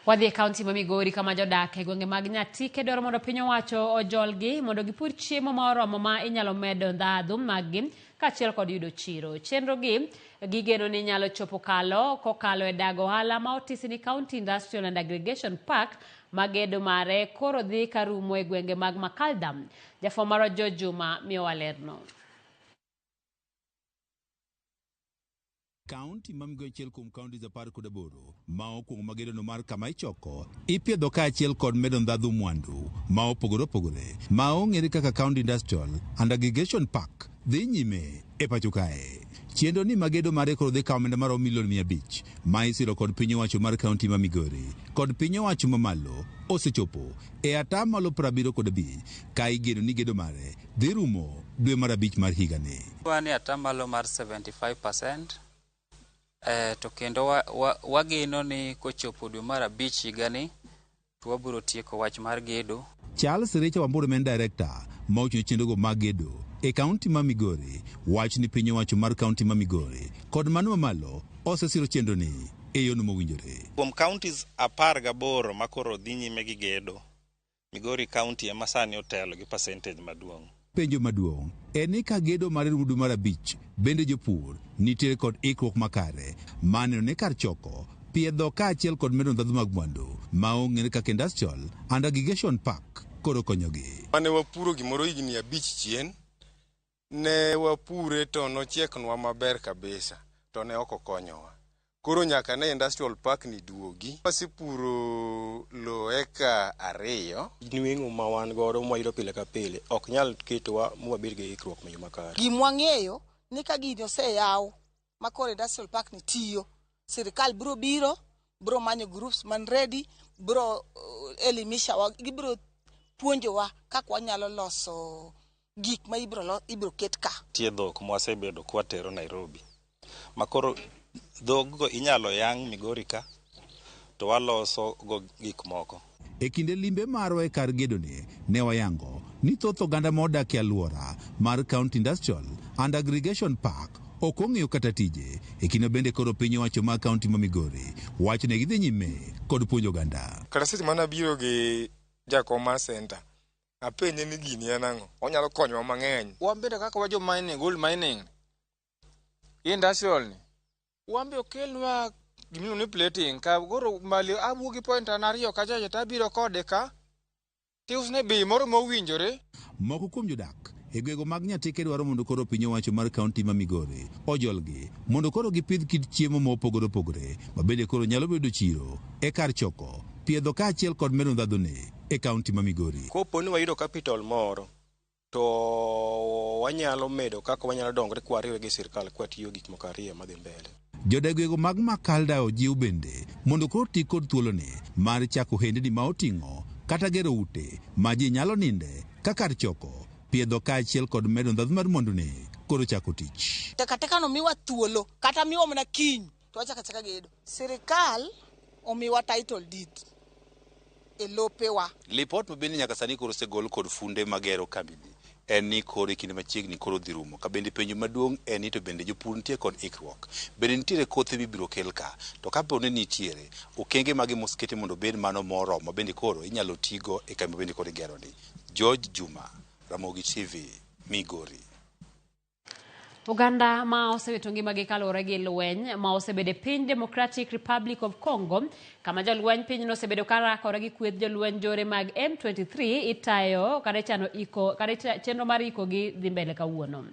Speaker 1: Wadhi e kaunti ma Migori kama jodak e gwenge mag Nyatike dwaro mondo piny owacho ojolgi mondo gipur chiemo ma oromo ma inyalo medo ndhadhu maggi kaachiel kod yudo chiro. Chenro gi gigeno ni nyalo chopo kalo kokalo e dago ohala ma otisi ni County Industrial and Aggregation Park ma gedo mare koro dhi karumo e gwenge mag Makaldam. Jafwambo marwa George Juma miyowa lerno.
Speaker 14: Kaunti ma Migori achiel kuom kaunti 18 ma okuongo magedono mar kama ichoko ipiedho kaachiel kod medo ndhadhu mwandu ma opogore opogore ma ong'ere kaka County Industrial and Aggregation Park dhi nyime e pacho kae. Chenro ni magedo mare koro dhi kawo omenda maromo milion 500 ma isiro kod piny owacho mar kaunti ma Migori kod piny owacho mamalo osechopo e 75% ka igeno ni gedo mare dhi rumo dwe mar 5 mar higani.
Speaker 7: Wan e atamalo mar 75%, to kendo wageno ni kochopo dwe mar 5 higani to wabiro tieko wach mar gedo.
Speaker 14: Charles Richa Wamburu en director ma ochung' chenrogo mag gedo e kaunti ma Migori wach ni piny owacho mar kaunti ma Migori kod mano mamalo osesiro chenro ni e yono mowinjore.
Speaker 8: Kuom counties 18 makoro dhi nyime gi gedo, Migori County ema sani otelo gi percentage maduong'.
Speaker 14: Penjo maduong' en ni ka gedo mar rudu mar 5 bende jopur nitiere kod ikruok makare mar neno ni kar choko piedho kaachiel kod medo ndhadhu mag mwandu ma ong'ere kaka Industrial and Aggregation Park koro konyogi.
Speaker 21: Mane wapuro gimoro higni 5 chien, ne wapure to nochieknwa maber kabisa, to ne ok okonyowa. Koro nyaka ne industrial park ni duogi. Wasepuro lo eka 2.
Speaker 22: Nweng'o ma wan godo mwayudo pile ka pile ok nyal ketowa mwabed gi ikruok e yo makare.
Speaker 6: Gimwang'eyo ni ka gini oseyaw ma koro industrial park ni tiyo, sirikal biro biro, biro manyo groups man ready, biro elimisha wa, gibiro puonjowa kaka wanyalo loso gik ma ibiro ket ka.
Speaker 8: Nitie dhok mwasebedo kwatero Nairobi makoro dhoggo inyalo yang' Migori ka to waloso go gik moko.
Speaker 14: E kinde limbe marwa e kar gedoni ne wayango ni thoth oganda modak e alwora mar County Industrial and Aggregation Park ok ong'eyo kata tije. E kinde bende koro piny owacho mar kaunti ma Migori wacho ne gidhi nyime kod puonjo oganda.
Speaker 21: Kata seche mane abiro gi jakom mar center, apenje ni gini en ang'o, onyalo konyowa mang'eny.
Speaker 23: Wan bende kaka wa jo mining, gold mining, industrial ni, wan be okelnwa gimiluongo ni plating ka koro mali awuok gi point an 2 kacha to abiro kode ka tiusne bei moro mowinjore.
Speaker 14: Moko kuom jodak e gwenge mag Nyatike dwaro mondo koro piny owacho mar kaunti ma Migori ojolgi mondo koro gipidh kit chiemo mopogore opogore ma bende koro nyalo bedo chiro e kar choko piedho kaachiel kod medo ndhadhune e kaunti ma Migori.
Speaker 22: Kopo ni wayudo capital moro to wanyalo medo kaka wanyalo dongore kwariwore gi sirikal kwatiyo gik moko 2 madhi mbele.
Speaker 14: Jodagwego mag Makalda ojiw bende mondo koro ti kod thuoloni mar chako ohendni ma oting'o kata gero ute ma ji nyalo ninde ka kar choko piedho kaachiel kod medo ndhadhu mar mwandune koro chako tich.
Speaker 6: Takataka no miwa thuolo kata miwa mana kiny to wachako achaka gedo. Sirikal omiwa title deed e lopewa.
Speaker 14: Lipot ma bende nyaka sani koro osegol kod funde magero kambini en ni koro e kinde machiegni koro dhi rumo. Ka bende penjo maduong' en ni to bende jopur nitie kod ikruok. Bende nitiere kothe mibiro kel ka, to kapo ni nitiere okenge mage moseketi mondo obed mano moromo bende koro inyalo tigo e kambi bende koro igero ni. George Juma, Ramogi TV, Migori.
Speaker 1: Oganda ma osewito ngimagi kaluwore gi lweny ma osebedo e piny Democratic Republic of Congo kama jolweny pinyno osebedo ka rakore gi kweth jolweny njore mag M23 itayo kata ichano iko kata chenro mar ikogi dhi mbele kawuono.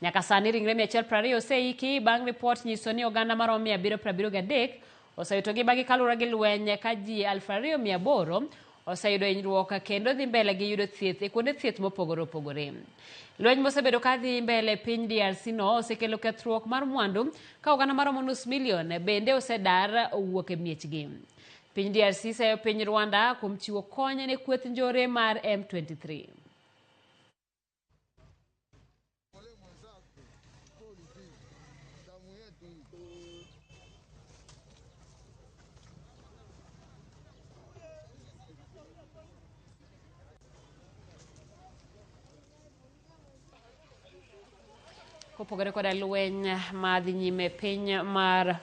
Speaker 1: Nyaka sani ringre 120 oseiki bang' ripot nyiso ni oganda maromo 773 osewito ngimagi kaluwore gi lweny ka ji 2800 oseyudo hinyruok kendo dhi mbele gi yudo thieth e kuonde thieth mopogore opogore. Lweny mosebedo ka dhi mbele piny DRC no osekelo kethruok mar mwandu ka oganda maromo 500,000 bende osedar owuok e miechgi. Piny DRC seyo piny Rwanda kuom chiwo kony ne kweth njore mar M23. Kopogore koda lweny madhi nyime piny mar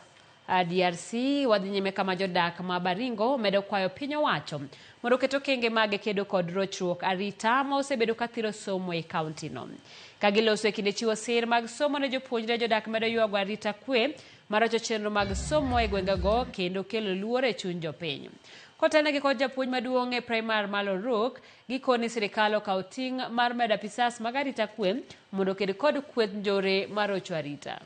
Speaker 1: DRC, wadhi nyime kama jodak ma Baringo medo kwayo piny owacho mondo oket okenge mag kedo kod rochruok arita ma osebedo ka thiro somo e kaunti no. Ka giloso e kinde chiwo sir mag somo ne jopuonjre, jodak medo ywago arita kwe marocho chenro mag somo e gwengego kendo kelo luoro e chuny jopiny. Kotelnegi kod japuonj maduong' e primar Maloruk, gikoni sirikal okawo ting' mar medo apisas mag arita kwe mondo oked kod kweth njore marocho arita.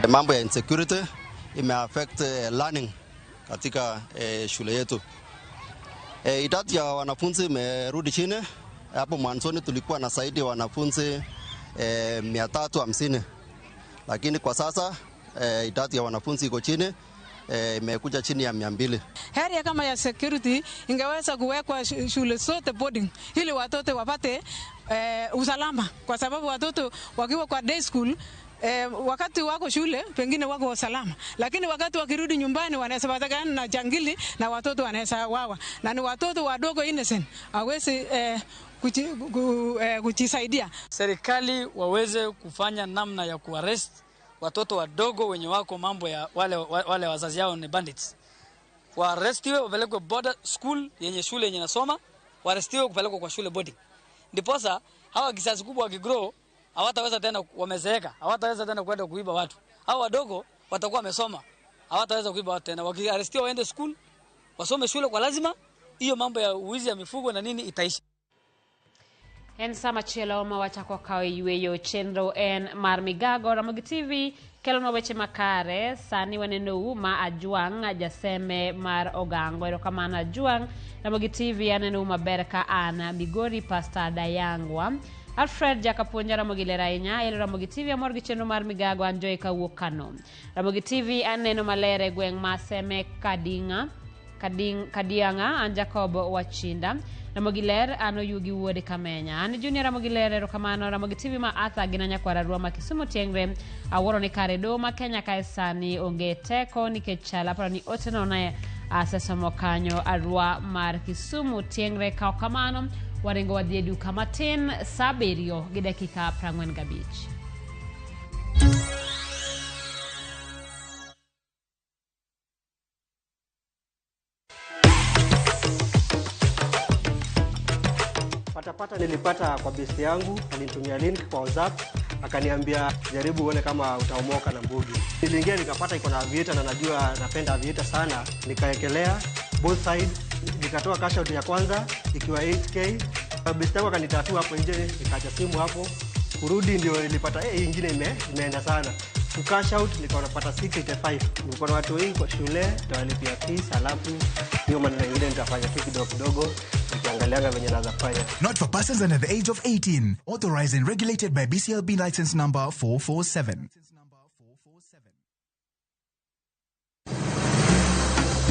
Speaker 4: Mambo ya insecurity imeaffect learning katika shule yetu. Idadi ya wanafunzi imerudi chini. Hapo mwanzoni tulikuwa na zaidi ya wanafunzi 350, lakini kwa sasa idadi ya wanafunzi iko chini, imekuja chini ya 200.
Speaker 9: Area kama ya security ingeweza kuwekwa shule zote boarding ili watoto wapate usalama, kwa sababu watoto wakiwa kwa day school wakati wako shule pengine wako usalama, lakini wakati wakirudi nyumbani wanaweza patikana na jangili na watoto wanaweza wawa, na ni watoto wadogo innocent hawezi kujisaidia.
Speaker 10: Serikali waweze kufanya namna ya kuarrest watoto wadogo wenye wako mambo ya wale wazazi yao ni bandits. Waarestiwe wapelekwe border school yenye shule yenye nasoma, waarestiwe kupelekwa kwa shule boarding. Ndiposa hawa kizazi kubwa wakigrow hawataweza tena, wamezeeka, hawataweza tena kwenda kuiba watu. Hawa wadogo watakuwa wamesoma, hawataweza kuiba watu tena. Wakiarestiwa waende school, wasome shule kwa lazima, hiyo mambo ya uwizi ya mifugo na nini itaisha.
Speaker 1: En sama chielo ma wachako kawo yueyo chenro en mar Migago. Ramogi TV kelonwa weche makare. Sani wanenou ma Ajwang' jaseme mar Ogango. Erokamano Ajwang'. Ramogi TV anenou maber ka an Migori Pastor Dayangwa. Alfred Jakapuonja Ramogi ler ahinya. Elo Ramogi TV amor gi chenro mar Migago an Joy kawuok Kano. Ramogi TV aneno maler e gweng' ma Seme Kadinga. Kadianga an Jacob Wachinda. Ramogi ler an Oyugi wuod Kamenya. An Junior Ramogi ler erokamano. Ramogi TV ma Arthur gin nyakwara Rua ma Kisumu tiengre. Awuoro ni kare doho ma Kenya kae sani onge teko nikech chal aparo ni oteno ne asesomo kanyo Arua mar Kisumu tiengre. Kaw kamano waringo wadhi e duka matin saa 7 gi dakika 45.
Speaker 24: Patapata nilipata kwa besti yangu, alinitumia link kwa WhatsApp, akaniambia jaribu uone kama utaomoka na mbugi. Niliingia nikapata iko na aviator na najua napenda aviator sana, nikaekelea both side, nikatoa cash out ya kwanza ikiwa 8k. Besti yangu akanitatua hapo nje, nikaacha simu hapo. Kurudi ndio nilipata hii ingine imeenda sana. Ku cash out nikaona napata 685. Nilikuwa na watu wengi kwa shule, nitawalipia fees, alafu hiyo maneno mengine nitafanya tu kidogo kidogo.
Speaker 25: Not for persons under the age of 18. Authorized and regulated by BCLB license number 447.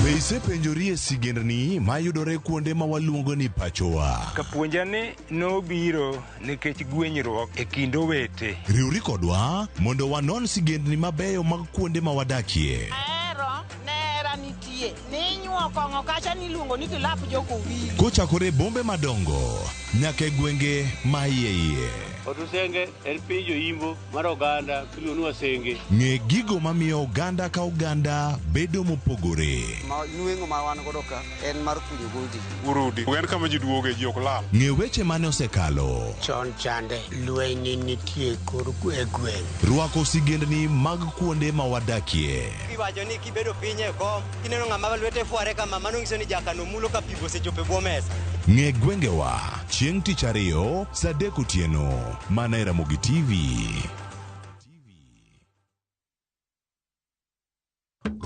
Speaker 14: Be isepenjorie sigendni mayudore kuonde ma waluongo ni pachowa?
Speaker 26: Kapuonjani nobiro nikech gwenyruok e kind owete.
Speaker 14: Riwri kodwa mondo wanon sigendni mabeyo mag kuonde ma wadakie.
Speaker 6: Ahero nera nitie ninyuo kong'o kacha niluongo ni kilap jokowili.
Speaker 14: Kochakore bombe madongo nyaka e gwenge ma iye iye.
Speaker 27: Otusenge en piny joimbo mar oganda miluongo ni Wasenge.
Speaker 14: Ng'e gigo mamiyo oganda ka oganda bedo mopogore.
Speaker 28: Ma nweng'o ma wan godo ka en mar kunyo godi.
Speaker 17: Urudi en kama ji duoge ji ok lal.
Speaker 14: Ng'e weche mane osekalo.
Speaker 29: Chon chande lweny nitie kor e gweng'.
Speaker 14: Rwako sigendni mag kuonde ma wadakie.
Speaker 28: Iwacho ni kibedo piny e kom kineno ng'ama lwete fware kama mano nyiso ni jakano mulo ka pi osechopo e bwo mesa.
Speaker 14: Ng'e gwengewa chieng' tich ariyo saa 3 otieno mana e Ramogi TV.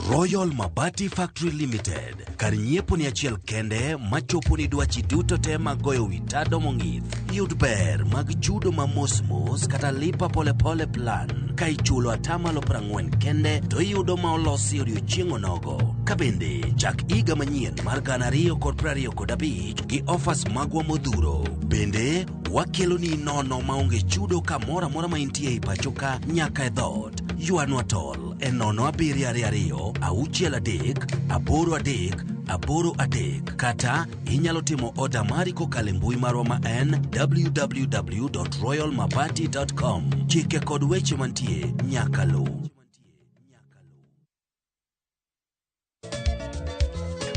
Speaker 30: Royal Mabati Factory Limited. Kar nyiepo ni achiel kende machopo ni dwachi duto te mag goyo wi tado mong'ith. Yud ber mag chudo ma mos mos kata lipa polepole plan. Ka ichulo 40% kende to iyudo ma olosi odiochieng' onogo. Ka bende chak higa manyien mar 2025 gi offers magwa modhuro. Bende wakelo ni nono maonge chudo kamoro amora ma intie e pacho ka nyaka e dhoot. Ywanwa tol e 0 7 2 6 3 8 3 8 3 kata inyalo timo oda mari kokalo e mbui marwa ma en www.royalmabati.com. Chike kod weche mantie nyaka luw.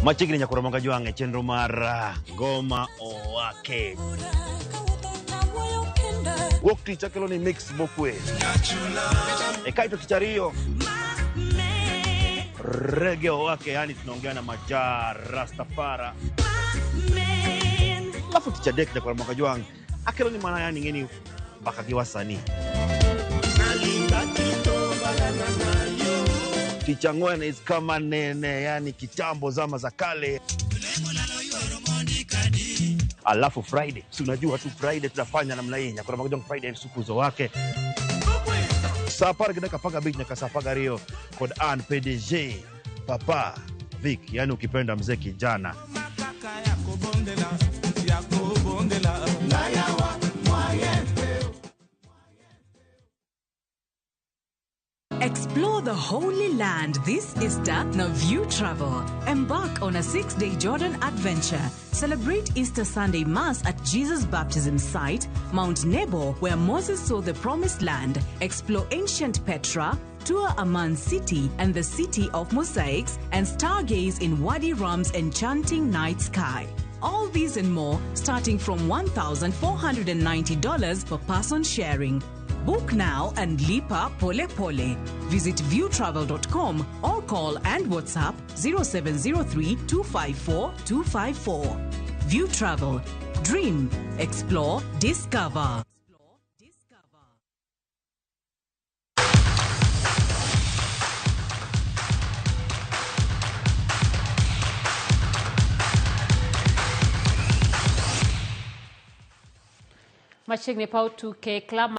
Speaker 31: Machiegni nyakoro moga jwang' e chenro mar Ngoma Owake. Wuok tich akelo ni mix mokwe. E kaito tich ariyo Reggae Owake, yani tunaongea na Majaa Rastafara. Alafu tich adek nyakoro moga jwang' akelo ni mana yani ng'eni mbaka gi wasanii. Tich ang'wen is kama nene, yani kitambo, zama za kale. Alafu Friday, si unajua tu Friday tunafanya namna hii, Nyakora Jong Friday sukuzo wake saa apar gi dakika 15 nyaka saa 12 kod an PDG Papa Vic, yani ukipenda mzee kijana.
Speaker 2: Explore the Holy Land this Easter na View Travel. Embark on a 6-day Jordan adventure. Celebrate Easter Sunday Mass at Jesus' baptism site, Mount Nebo, where Moses saw the Promised Land. Explore ancient Petra, tour Amman City and the City of Mosaics, and stargaze in Wadi Rum's enchanting night sky. All these and more starting from $1,490 per person sharing. Book now and lipa pole pole. Visit viewtravel.com or call and WhatsApp 0703 254 254. View Travel. Dream, explore, discover.
Speaker 1: Machiegni paw tuke club.